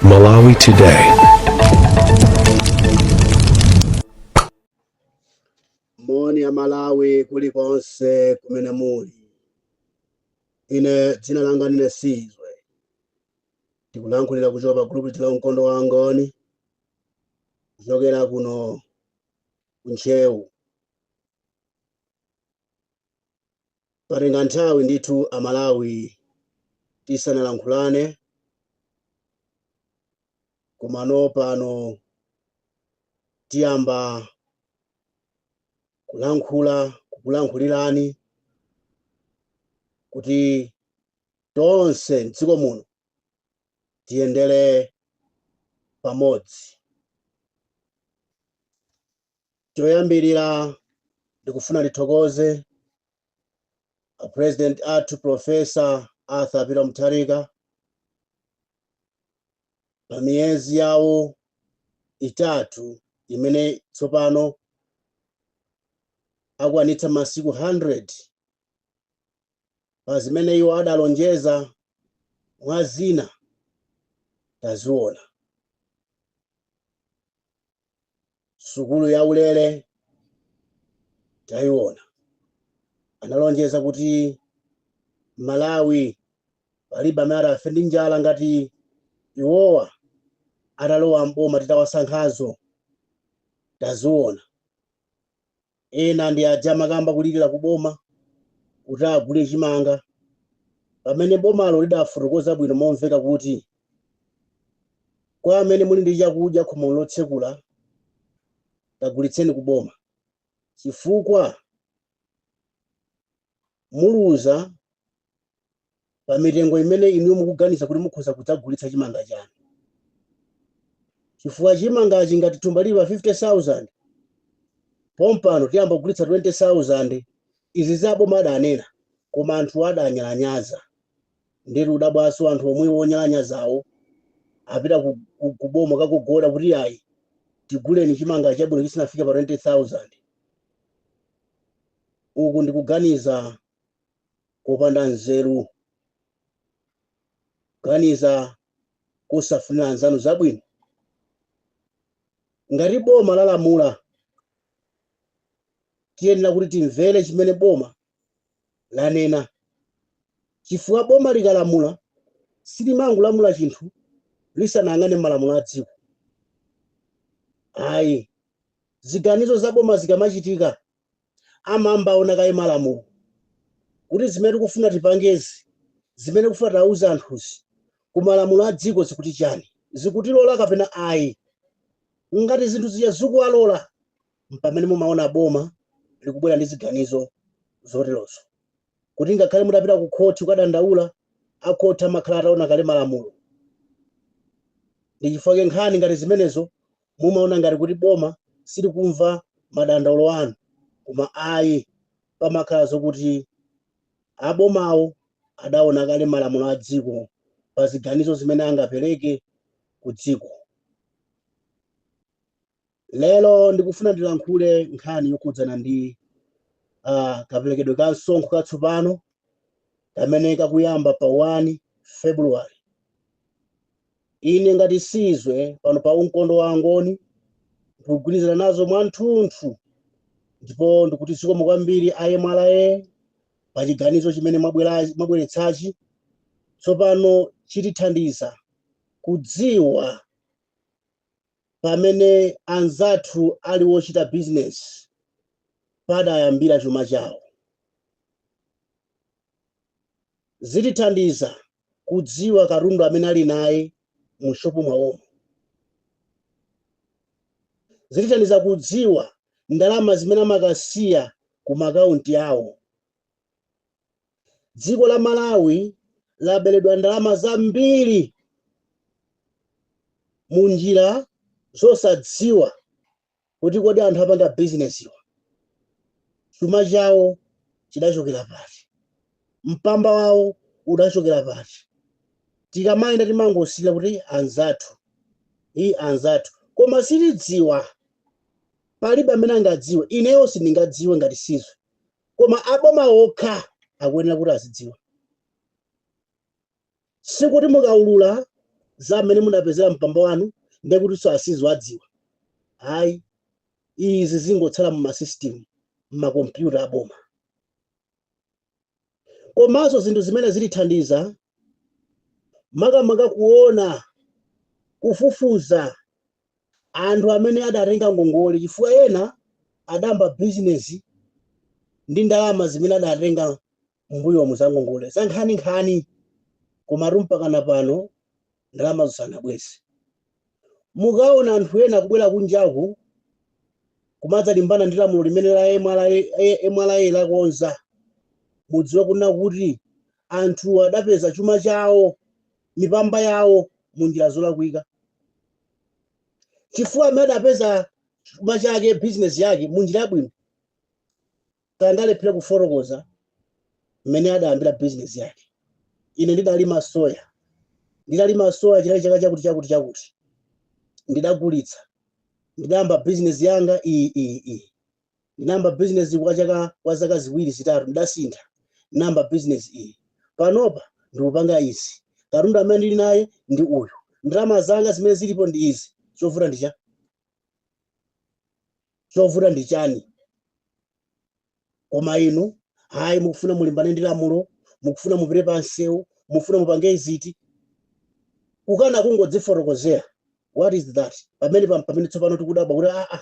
Malawi Today. Moni ya Malawi kulikonse kumene muli. Ine dzina langa ndine Sizwe, ndikulankhulira kuchoka pa group la Mkondo wa Ngoni, kuchokera kuno ku Ntcheu. Patenga nthawi ndithu Amalawi tisanalankhulane, komano pano tiyamba kulankhula, kukulankhulirani kuti tonse mdziko muno tiyendere pamodzi. Choyambirira, ndikufuna ndithokoze a President athu, Professor Arthur Peter Mutharika, pa miyezi yawo 3 imene tsopano akwanitsa masiku 100, pa zimene iwo adalonjeza, mwa zina taziona. Sukulu ya ulere tayiona. Analonjeza kuti Malawi palibe amene atafe ndi njala ngati iwowa atalowa mboma titawasankhazo, taziona. Ena ndi aja amakamba kulirira kuboma kuti agule chimanga, pamene bomalo lidafotokoza bwino momveka kuti kwa amene muli ndi chakudya khomo lotsekula, kagulitseni kuboma, chifukwa muluza pa mitengo imene inuyo mukuganiza kuti mukhoza kudzagulitsa chimanga chanu, chifukwa chimangachi ngati thumba lili pa 50,000, pompano tiyamba kugulitsa 20,000. Izi zaboma adanena, koma anthu adanyalanyaza. Ndiye tikudabwanso anthu omwewo onyalanyazawo apita ku boma kakugoda kuti ayi, tiguleni chimanga chabwino chisanafike pa 20,000. Uku ndikuganiza kopanda nzeru, kuganiza kosafunira anzanu zabwino. Ngati boma lalamula, tiyenera kuti timvere chimene boma lanena, chifukwa boma likalamula silimangolamula chinthu lisanayang'ane malamulo a dziko, ayi. Ziganizo za boma zikamachitika, amayamba aona kaye malamulo kuti zimene tikufuna tipangezi, zimene tikufuna tiauze anthuzi, ku malamulo a dziko zikuti chani, zikutilola kapena ayi. Ngati zinthu zija zikuwalola, mpamene mumaona boma likubwera ndi ziganizo zoterozo, kuti ngakhale mutapita ku khoti kukadandaula, akhoti amakhala ataona kale malamulo. Ndi chifukwa nkhani ngati zimenezo mumaona ngati kuti boma silikumva madandaulo anu, koma ayi, pamakhala zokuti abomawo adaona kale malamulo a dziko pa ziganizo zimene angapereke ku dziko. Lero ndikufuna ndilankhule nkhani yokhudzana ndi kaperekedwe ka msonkho katsopano kamene kakuyamba pa 1 February. Ine ngati Sizwe pano pa Umkondo wa Angoni ndikugwirizana nazo mwanthunthu, ndipo ndikuti zikomo kwambiri a MRA pa chiganizo chimene mwabweretsachi. Tsopano chitithandiza kudziwa pamene anzathu ali wochita business padayambira chuma chawo. Zitithandiza kudziwa katundu amene ali naye mu shopu mwawomo. Zitithandiza kudziwa ndalama zimene amakasiya ku makaunti awo. Dziko la Malawi laberedwa ndalama zambiri mu njira zosadziwa kuti kodi anthu apanga bizinesiwa chuma chawo chidachokera pati, mpamba wawo udachokera pati. Tikamayenda timangosira kuti anzathu i anzathu, koma sitidziwa, palibe amene angadziwe. Ineyo sindingadziwe ngati Sizwe, koma aboma okha akuyenera kuti azidziwa. Sikuti mukaulula Za mmene munapezera mpamba wanu, ndiye kutinso asizo adziwa. Ayi, izi zingotsala mu masystem, mmakompyuta aboma. Komanso zinthu zimene zilithandiza makamaka kuona, kufufuza anthu amene adatenga ngongole, chifukwa ena adamba bizinesi ndi ndalama zimene adatenga mbuyomu za ngongole za nkhaninkhani, komatu mpakana pano ndalama zosanabweze. Mukaona anthu ena kubwera kunjaku kumadzalimbana ndi lamulo limene la MRA, MRA lakonza, mudziwe kuna kuti anthu adapeza chuma chawo, mipamba yawo, munjira zolakwika, chifukwa amene adapeza chuma chake, bizinesi yake, munjira yabwino sangalephera kufotokoza mmene adayambira bizinesi yake. "Ine ndidalima soya, ndidalima soya, chinali chaka chakuti chakuti chakuti, ndidagulitsa, ndidayamba bizinesi yanga iyi iyi iyi, ndinayamba bizinesi kwa chaka, kwa zaka 2, 3, ndidasintha, ndinayamba bizinesi iyi, panopa ndikupanga izi, katundu amene ndili naye ndi uyu, ndalama zanga zimene zilipo ndi izi." Chovuta ndi cha Chovuta ndi chani? Koma inu hayi, mukufuna mulimbane ndi lamulo, mukufuna mupite pa msewu, mukufuna mupange iziti, kukana kungodzifotokozera. What is that? Pamene pamene tsopano tikudabwa kuti, aa,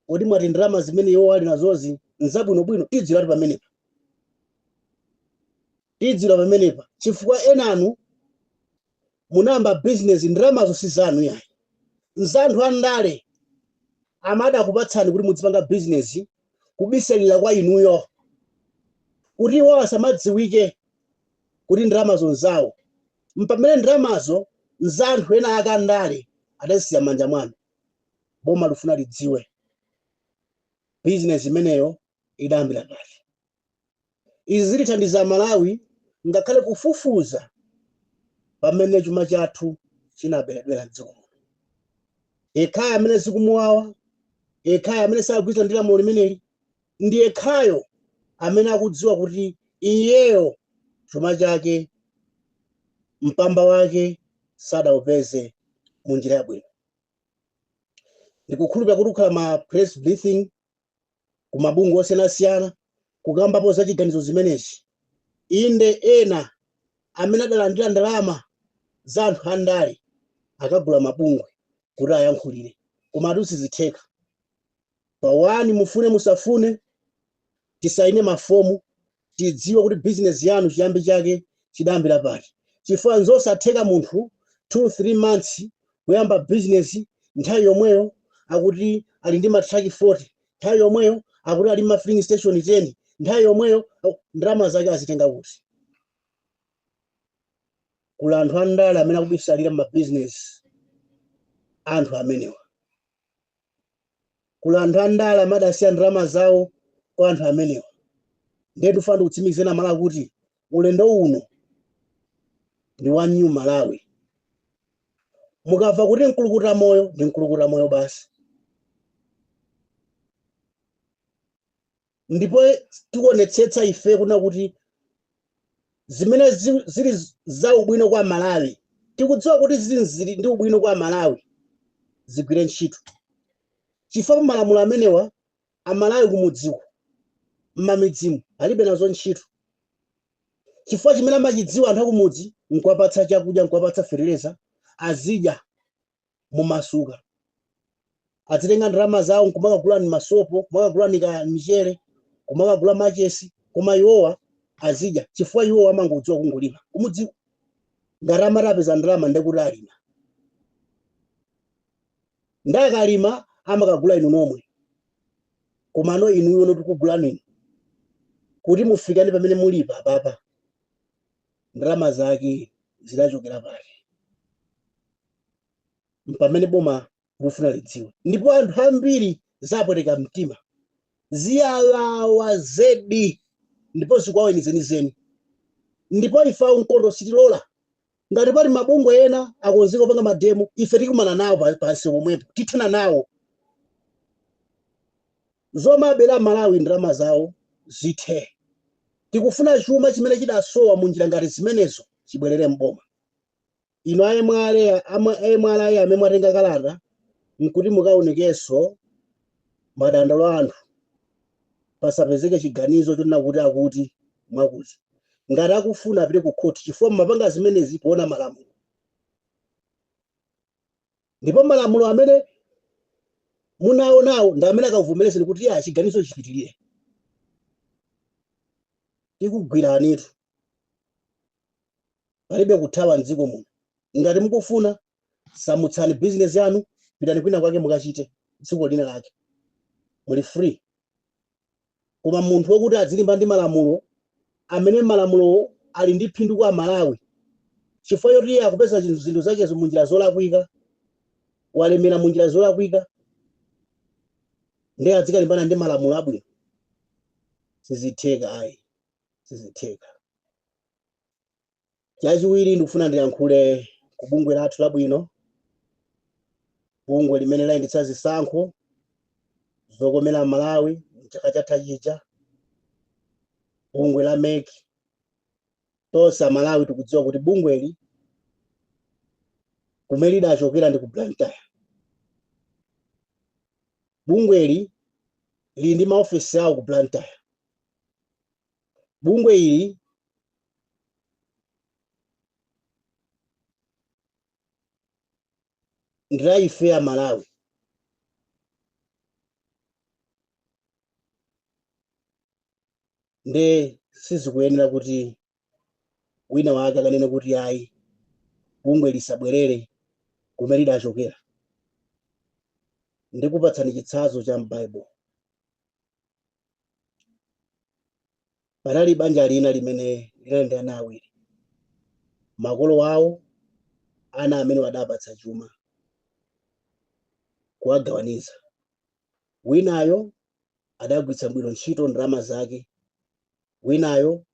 kodi mwati ndalama zimene iwo ali nazozi nzabwinobwino? Tidziwiratu pamenepa, tidziwira pamenepa, chifukwa enanu munayamba bizinesi, ndalamazo si zanu yayi, nzanthu andale amada kupatsani kuti muzipanga bizinesi, kubisalira kwa inuyo kuti iwo asamadziwike kuti ndalamazo nzawo, mpamene ndalamazo nzanthu ena akandale adazisiya m'manja mwanu. Boma lifuna lidziwe bizinesi imeneyo idayambira pati. Izi zilithandiza Malawi ngakhale kufufuza pamene chuma chathu chinaberedwera mdziko muno. Yekhayo amene zikumuwawa, yekhayo amene sagwirizana ndi lamulo limeneli, ndi yekhayo amene akudziwa kuti iyeyo chuma chake, mpamba wake sadawupeze mu njira yabwino. Ndikukhulupirira kuti kukhala ma press briefing ku mabungwe osiyanasiyana kukambapo za chiganizo zimenezi. Inde, ena amene adalandira ndalama za anthu andale akagula mabungwe kuti ayankhulire, koma atu sizitheka. Pawani, mufune musafune, tisaine mafomu, tidziwe kuti bizinesi yanu chiyambi chake chidayambira pati, chifukwa nzosatheka munthu 2 3 months kuyamba bizinesi, nthawi yomweyo akuti ali ndi matraki 40, nthawi yomweyo akuti ali ma filling station 10, nthawi yomweyo ndalama zake azitenga kuti? Kula anthu andale amene akubisalira mabizinesi anthu amenewa, kula anthu andale amadasiya ndalama zawo kwa anthu amenewa. Ndiye tifuna ndikutsimikizeni Amalawi kuti ulendo uno ndi wa New Malawi. Mukamva kuti mkulukuta moyo, ndi mkulukuta moyo basi. Ndipo tionetsetsa ife kuna kuti zimene zili za ubwino kwa Malawi, tikudziwa kuti zili ndi ubwino kwa Malawi, zigwire ntchito, chifukwa malamulo amenewa Amalawi kumudziko, m'mamidzimu, alibe nazo ntchito, chifukwa chimene amachidziwa anthu akumudzi nkuwapatsa chakudya, nkuwapatsa fetereza, azidya mumasuka, azitenga ndalama zawo nkumakagula ni masopo, kumakagula ni ka michere, kumakagula machesi, koma iwowa azidya, chifukwa iwowa amangodziwa kungolima kumudziko. Ngati amati apeza ndalama, ndekuti alima, ndakalima amakagula inu nomwe. Komano inuyo notikugulani inu kuti mufikane pamene mulipa papa, ndalama zake zidachokera pati? Pamene boma lufuna lidziwe. Ndipo anthu ambiri zapweteka mtima, ziyalawa zedi, ndipo zikuwaweni zenizeni. Ndipo ife aunkondo sitilola. Ngati pali mabungwe ena akonzeka kupanga mademo, ife tikumana nawo pansi pomwepo, tithana nawo. Zomabera Malawi ndalama zawo zithe. Tikufuna chuma chimene chidasowa munjira ngati zimenezo chibwerere mboma. Inu a MRA, MRA amene mwatenga kalata nkuti mukaonekenso madandaulo a anthu, pasapezeke chiganizo chonena kuti akuti mwakuti ngati akufuna apite ku khoti, chifukwa mumapanga zimenezi poona malamulo, ndipo malamulo amene munaonawo ndi amene akakuvomerezeni kuti ya chiganizo chipitirire. Tikugwiranitu, palibe kuthawa mdziko muno. Ngati mukufuna, samutsani bizinesi yanu, pitani kwina kwake mukachite dziko lina lake, muli free. Koma munthu wokuti adzilimba ndi malamulo amene malamulowo ali ndi phindu kwa Malawi, chifukwa choti iye akupeza zinthu zakezo munjira zolakwika, walemera munjira zolakwika, ndiye adzikalimbana ndi malamulo abwino, sizitheka ayi, sizitheka. Chachiwiri, ndikufuna ndiyankhule ku bungwe lathu labwino, bungwe limene layendetsa zisankho zokomera Malawi mchaka chatha chija, bungwe la MEC. Tonse Amalawi tikudziwa kuti bungweli kumene lidachokera ndi ku Blantyre. Bungweli lili ndi maofesi awo ku Blantyre. Bungwe ili ndi la ife a Malawi. Nde sizikuyenera kuti wina wake akanene kuti ayi, bungwe lisabwerere kumene lidachokera. Ndikupatsani chitsanzo cha m'Bible. Panali banja lina limene linali ndi ana awiri. Makolo awo ana amene wadapatsa chuma kuwagawaniza. Winayo adagwiritsa bwino ntchito ndalama zake, winayo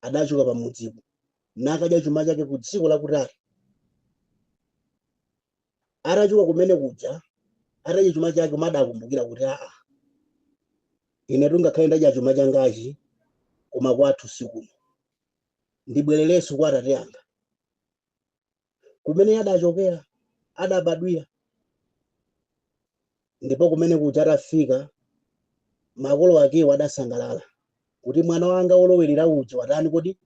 adachoka pamudzipo nakadya chuma chake ku dziko lakutali. Atachoka kumene kuja, atadya chuma chake, koma adakumbukira kuti aa, ine tungakhale ndadya chuma changachi, koma kwathu sikuno, ndibwererenso kwa atate anga kumene adachokera, adabadwira. Ndipo kumene kuja atafika, makolo akewo adasangalala kuti mwana wanga wolowerera uja watani kodi,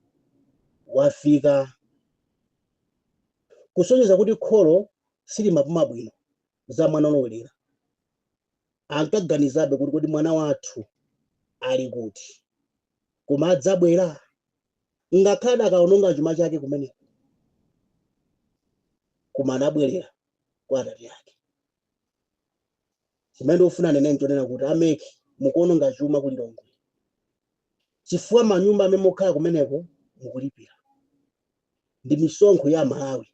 wafika. Kusonyeza kuti kholo silimapuma bwino za mwana wolowerera. Ankaganizabe kuti kodi mwana wathu ali kuti, koma adzabwera, ngakhale adakaononga chuma chake kumeneko, koma anabwerera kwa atate ake. Chimene ndikufuna nene nchonena kuti a MEC mukuononga chuma ku Lilongwe, chifukwa manyumba amene mukhala kumeneko mukulipira ndi misonkho ya Malawi.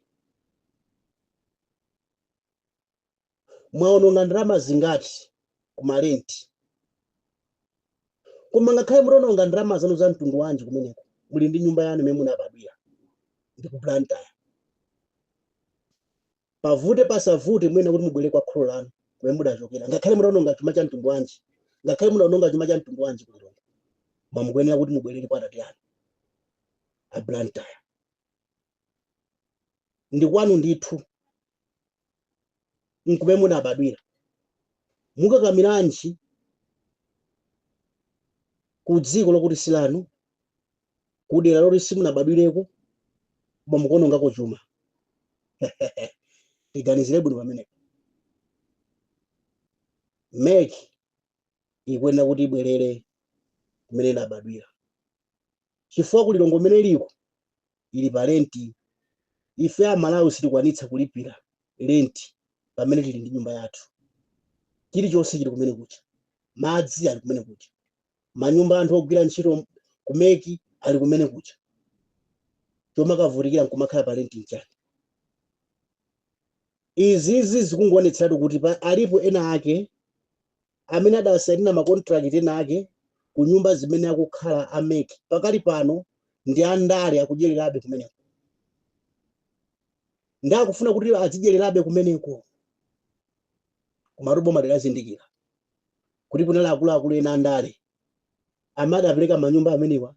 Mwaononga ndalama zingati ku malenti? Koma ngakhale mutaononga ndalama zanu za mtundu wanji kumeneko, muli ndi nyumba yanu imene munabadwira ndi ku Blantyre. Pavute pasavute, mwene kuti mubwere kwa kholo lanu kumene mudachokera, ngakhale mutaononga chuma cha mtundu wanji, ngakhale mudaononga chuma cha mtundu wanji ku Lilongwe, koma mukuyenera kuti mubwerere kwa atate anu a Blantyre. Ndi kwanu ndithu, nkumene munabadwira. Mukakamiranji ku dziko lokuti silanu, ku dera loti simunabadwireko, koma mukuonongako chuma? Tiganizire bwino pamenepo. MEC ikuyenera kuti ibwerere kumene inabadwira, chifukwa ku Lilongwe kumene iliko ili pa renti. Ife a Malawi sitikwanitsa kulipira renti pamene tili ndi nyumba yathu. Chilichonse chili kumene kucha, madzi ali kumene kucha, manyumba anthu ogwira ntchito ku MEC ali kumene kucha. Chomakavutikira nkumakhala pa renti nchani? Izizi zikungoonetseratu kuti alipo ena ake amene adasayinira makontrakiti ena ake ku nyumba zimene akukhala a MEC pakali pano, ndi andale akudyererabe kumeneko, ndi akufuna kuti azidyererabe kumeneko. Komatu boma lidazindikira kuti kunali akuluakulu ena andale amene adapereka manyumba amenewa,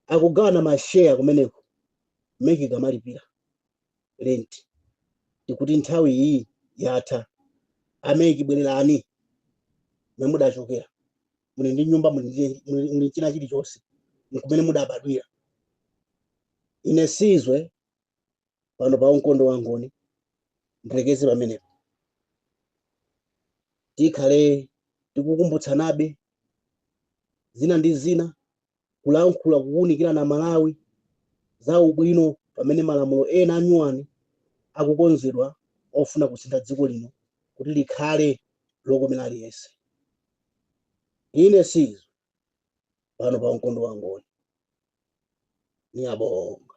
akugawana masheya kumeneko, MEC kamalipira. rent. Tikuti nthawi iyi yatha. A MEC, bwererani mwe mudachokera. Muli ndi nyumba, muli china chilichonse nkumene mudabadwira. Ine Sizwe pano pa Mkondo wa Ngoni, ndilekeze pamenepo. Tikhale tikukumbutsanabe zina ndi zina, kulankhula, kuwunikira na Malawi za ubwino pamene malamulo ena anyuwani akukonzedwa ofuna kusintha dziko lino kuti likhale lokomera aliyense. Ine Sizwe pano pa Mkondo wa Ngoni. Ngiyabonga.